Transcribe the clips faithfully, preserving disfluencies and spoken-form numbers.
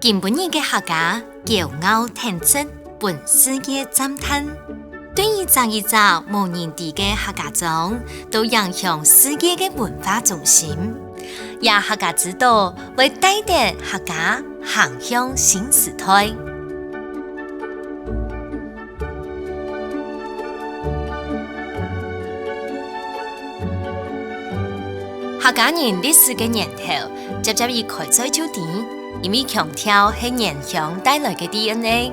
今晡日个客家，驕傲挺直，分世界讚嘆。對一隻一隻無人知个客家庄，都影響世界个文化中心。這客家之島會帶等客家行向新時代。 客家人歷史个源頭，輒輒一開嘴就知，因為腔調係原鄉帶來个DNA。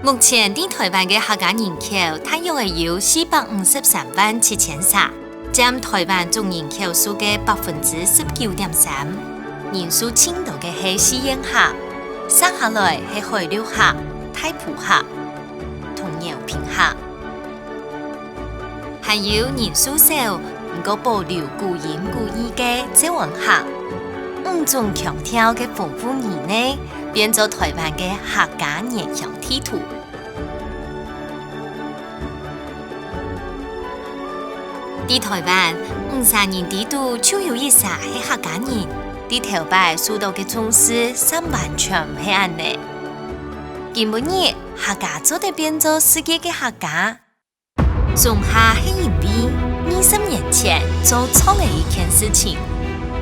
目前在臺灣个客家人口大約會有四百五十三萬七千儕，佔臺灣總人口數个百分之十九點三。人數盡多个係四縣客，續下來係海陸客、大埔客、同饒平客。 還有人數少，毋過保留古音古義个詔安客。五種腔調个豐富語彙，變做臺灣个客家原鄉地圖。在臺灣，毋少人知肚就有一儕係客家人，在頭擺受到个重視，煞完全毋係恁呢。今晡日，客家做得變做世界个客家， 總下係因為二十年前做錯了一件事情。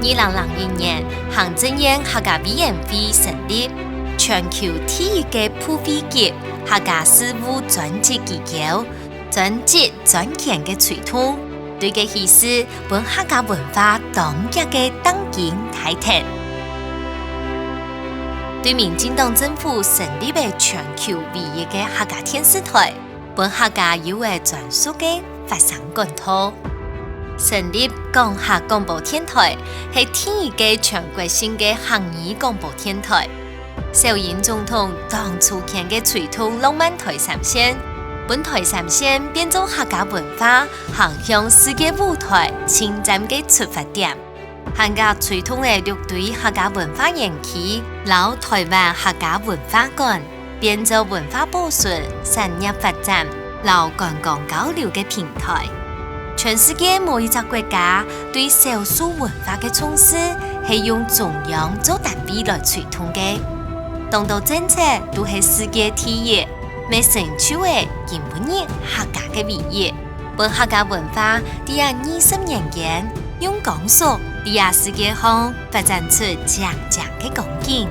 二零零一年，行政院客家委員會成立，全球第一个部會級客家事務專職機構，專職專權个推動，對个意思分客家文化當遽个當今大跌。對民進黨政府成立个全球唯一个客家電視台， 分客家有个專屬个發聲管道。成立講客廣播電台，係第一个全國性个客語廣播電台。小英總統當初牽个推動浪漫台三線，分台三線變做客家文化行向世界舞台盡讚个出發點。 還加推動了六堆客家文化園區摎臺灣客家文化館，變做文化保存、產業發展摎觀光交流个平台。全世界無一隻國家對少數文化个重視係用中央做單位來推動个。當多政策都係世界第一，乜成就了今晡日客家个唯一。 分客家文化在這二十年間，用光速在這世界項發展出靚靚个光景。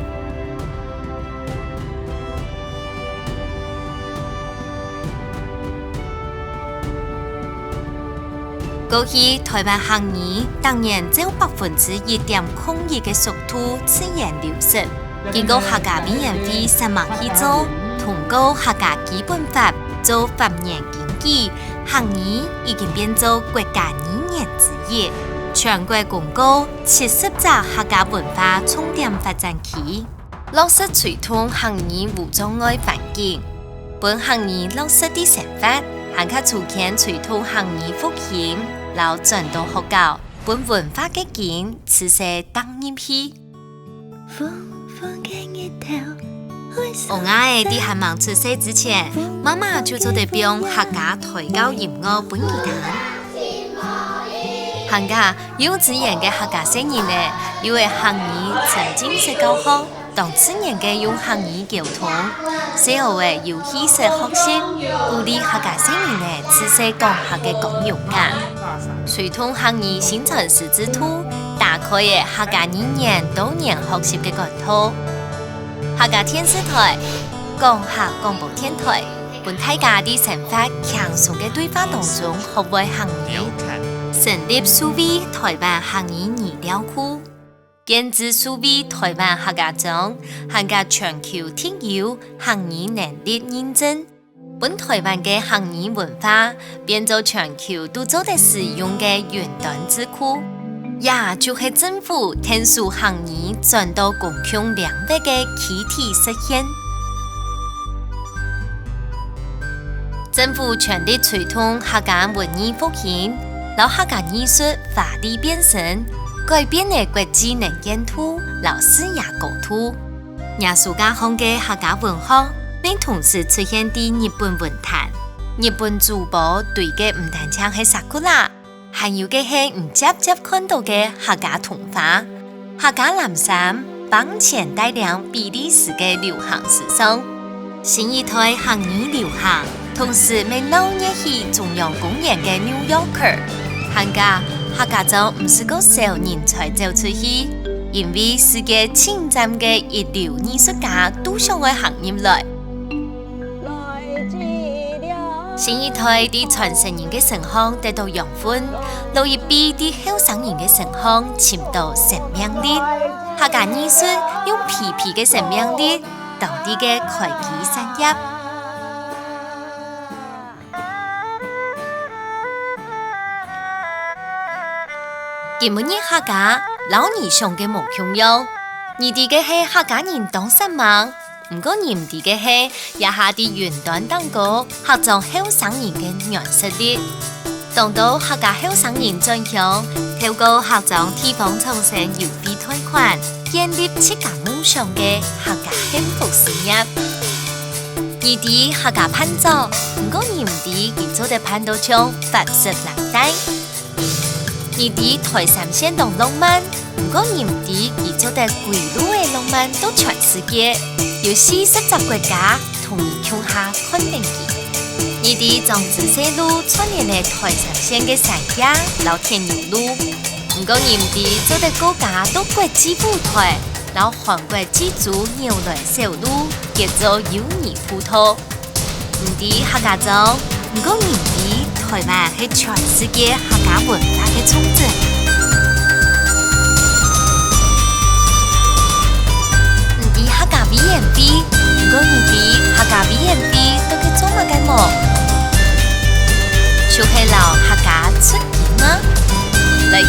過去，臺灣客語逐年照百分之一點空一个速度自然流失。 經過客家委員會煞猛去做，通過客家基本法做法源根據，客語已經變做國家語言之一。全國公告七十隻客家文化重點發展區，落實推動客語無障礙環境，分客語落實在生活，還較促進推動客語復興，摎轉到學校，分文化个根仔細釘入去。 𠊎个仔還吂出世之前，媽媽就做得放客家胎教音樂分佢聽。還加，幼稚園个客家細人仔，有个客語沉浸式教學，當自然个用客語溝通。細孲仔有意識學習，鼓勵客家細人仔自細講客个光榮感。 推動客語薪傳師制度，打開了客家語言多元學習个管道。客家電視台、講客廣播電台，分大家在生活輕鬆个對話當中學會客語，成立數位臺灣客語語料庫，建置數位臺灣客家庄，還加全球特有客語能力認證。 分臺灣个客語文化變做全球都做得使用个雲端智庫，也就係政府𢯭手客語轉到公共領域个具體實現。政府全力推動客家文藝復興，摎客家藝術華麗變身，改變了國際能見度摎視野高度。 這書架項个客家文學，乜同時出現在日本文壇。日本主播對个毋單淨係sakura，還有个係你輒輒看到个客家桐花、客家藍衫、挷錢帶領比利時个流行時尚。新一代客語流行，同時乜鬧熱起中央公園个New Yorker。還過，客家庄毋係過少人才走出去，因為世界盡讚个一流藝術家都想愛行入來。 新一代在傳承人个身項得到養分，老一輩在後生人个身項尋到生命力。客家藝術用皮皮个生命力，當地个開枝散葉。今晡日客家，摎你想个無共樣。你知个係客家人當煞猛， 毋過你毋知个係，這下在雲端頂高，客庄後生人个軟實力。當多客家後生人轉鄉，透過客庄地方創生優惠貸款，建立自家夢想个客家幸福事業。你知客家伴手，毋過你毋知佢做得伴到像法式藍帶。 你知台三線當浪漫，毋過你毋知佢做得歸路个浪漫到全世界，有四十隻國家同你共下看等佢。你知漳州西路串聯个台三線个山腳摎天牛路，毋過你毋知做得過家到國際舞台，摎韓國濟州扭來小路，結做友誼步道。 毋知客家庄，毋過你知台灣係全世界客家文化个重鎮。毋知客家委員會，毋過你知客家委員會到底做麼个無？就係摎客家出境嗎？來去